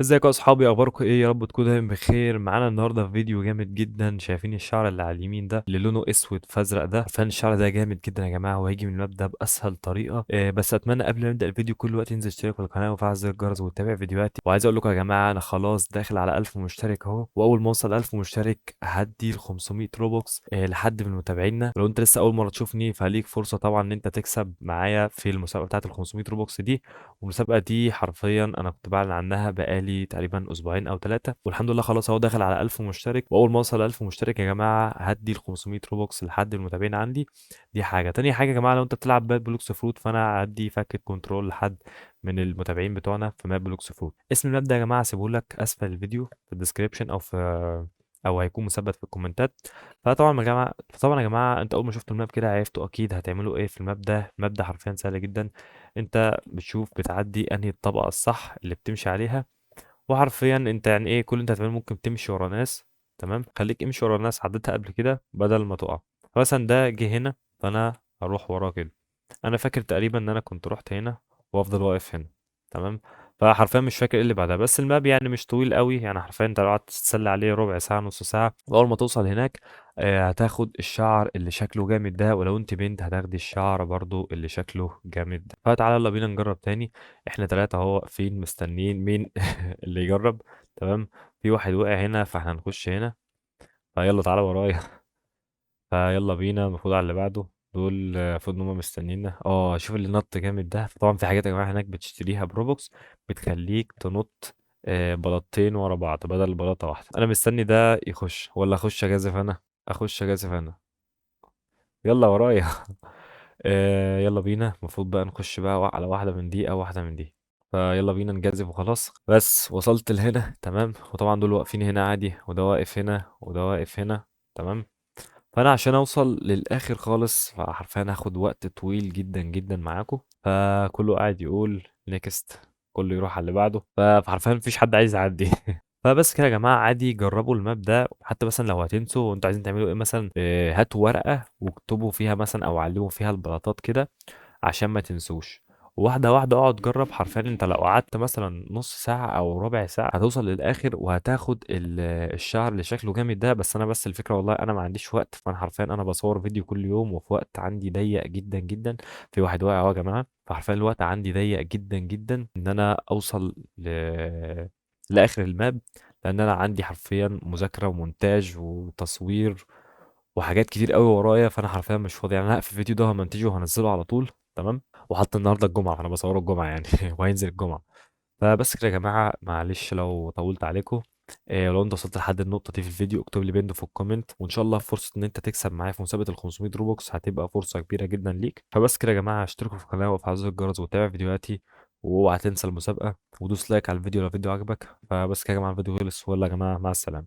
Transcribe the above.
ازيكم يا اصحابي؟ اخباركم ايه؟ يا رب تكونوا دايما بخير. معانا النهارده في فيديو جامد جدا. شايفين الشعر اللي على اليمين ده اللي لونه اسود فازرق ده؟ فان الشعر ده جامد جدا يا جماعه، وهيجي من ال map ده باسهل طريقه. بس اتمنى قبل ما نبدا الفيديو كل وقت تنزل تشترك في القناة وتفعل زر الجرس وتتابع فيديوهاتي. وعايز اقول لكم يا جماعة انا خلاص داخل على 1000 مشترك اهو، واول ما اوصل 1000 مشترك هدي ال 500 Robux لحد من متابعينا. لو انت لسه اول مرة تشوفني فليك فرصة طبعا ان انت تكسب معايا في المسابقة بتاعه ال 500 Robux دي. والمسابقه دي حرفيا انا كنت بعلن عنها بقالي تقريبا اسبوعين او 3، والحمد لله خلاص اهو داخل على 1000 مشترك. واول ما اوصل 1000 مشترك يا جماعة هدي ال 500 Robux لحد المتابعين عندي. دي حاجة. تاني حاجة يا جماعة، لو انت بتلعب map Blox Fruit فانا هدي فكه control لحد من المتابعين بتوعنا في map Blox Fruit. اسم ال map ده يا جماعة هسيبه لك اسفل الفيديو في ال description او هيكون مثبت في الكومنتات. فطبعا يا جماعة انت اول ما شفت ال map كده عرفتوا اكيد هتعملوا ايه في ال map ده. ال map ده حرفيا سهل جدا، انت بتشوف بتعدي انهي الطبقة الصح اللي بتمشي عليها، وحرفيا انت يعني ايه كل اللي انت هتعمله ممكن تمشي ورا ناس، تمام؟ خليك امشي ورا ناس عدتها قبل كده بدل ما تقع. فمثلا ده جه هنا فانا هروح وراه كده. انا فاكر تقريبا ان انا كنت رحت هنا وافضل واقف هنا، تمام؟ فحرفيا مش فاكر ايه اللي بعدها، بس ال map يعني مش طويل قوي، يعني حرفيا انت لو قعدت تتسلى عليه ربع ساعة نص ساعة، واول ما توصل هناك هتاخد الشعر اللي شكله جامد ده، ولو انت بنت هتاخدي الشعر برضو اللي شكله جامد ده. فتعالى يلا بينا نجرب تاني. احنا 3 اهو واقفين مستنيين مين اللي يجرب، تمام؟ في واحد وقع هنا فاحنا هنخش هنا، فيلا تعالى ورايا. فيلا بينا، المفروض على اللي بعده. دول المفروض ان هم مستنينا. شوف اللي نط جامد ده. فطبعا في حاجات يا جماعة هناك بتشتريها ب Robux بتخليك تنط بلاطتين ورا بعض بدل بلاطة واحدة. انا مستني ده يخش ولا اخش اجازف انا؟ اخش اجازف انا. يلا ورايا. يلا بينا. المفروض بقى نخش بقى على واحدة من دي او واحدة من دي. فيلا بينا نجازف وخلاص. بس وصلت لهنا، تمام؟ وطبعا دول واقفين هنا عادي، وده واقف هنا، وده واقف هنا، تمام؟ فانا عشان اوصل للاخر خالص فحرفيا هاخد وقت طويل جدا جدا معاكم. فكله قاعد يقول next، كله يروح على اللي بعده، فحرفيا مفيش حد عايز يعدي. فبس كده يا جماعة، عادي جربوا ال map ده. حتى مثلا لو هتنسوا وانتوا عايزين تعملوا ايه مثلا، هاتوا ورقة واكتبوا فيها مثلا او علموا فيها البلاطات كده عشان ما تنسوش. واحدة واحدة اقعد جرب. حرفيا انت لو قعدت مثلا نص ساعة او ربع ساعة هتوصل للاخر وهتاخد الشعر اللي شكله جامد ده. بس انا بس الفكرة والله انا ما عنديش وقت، فانا حرفيا انا بصور فيديو كل يوم وفي وقت عندي ضيق جدا جدا. في واحد واقع اهو يا جماعة، فحرفيا الوقت عندي ضيق جدا جدا ان انا اوصل لاخر ال map، لان انا عندي حرفيا مذاكرة ومونتاج وتصوير وحاجات كتير قوي ورايا، فانا حرفيا مش فاضي. انا هقفل الفيديو ده وهمنتجه وهنزله على طول، تمام؟ وحتى النهارده الجمعة، انا بصورة الجمعة يعني وهينزل الجمعة. فبس كده يا جماعة، معلش لو طولت عليكم. لو انت وصلت لحد النقطة دي في الفيديو اكتب لي بندو في ال comment، وان شاء الله فرصة ان انت تكسب معايا في مسابقة ال 500 Robux هتبقى فرصة كبيرة جدا ليك. فبس كده يا جماعة، اشتركوا في القناة وافعلوا زر الجرس وتابع فيديوهاتي، واوعى تنسى المسابقة، ودوس like على الفيديو لو الفيديو عجبك. فبس كده يا جماعة، الفيديو خلص، ويلا يا جماعة مع السلامة.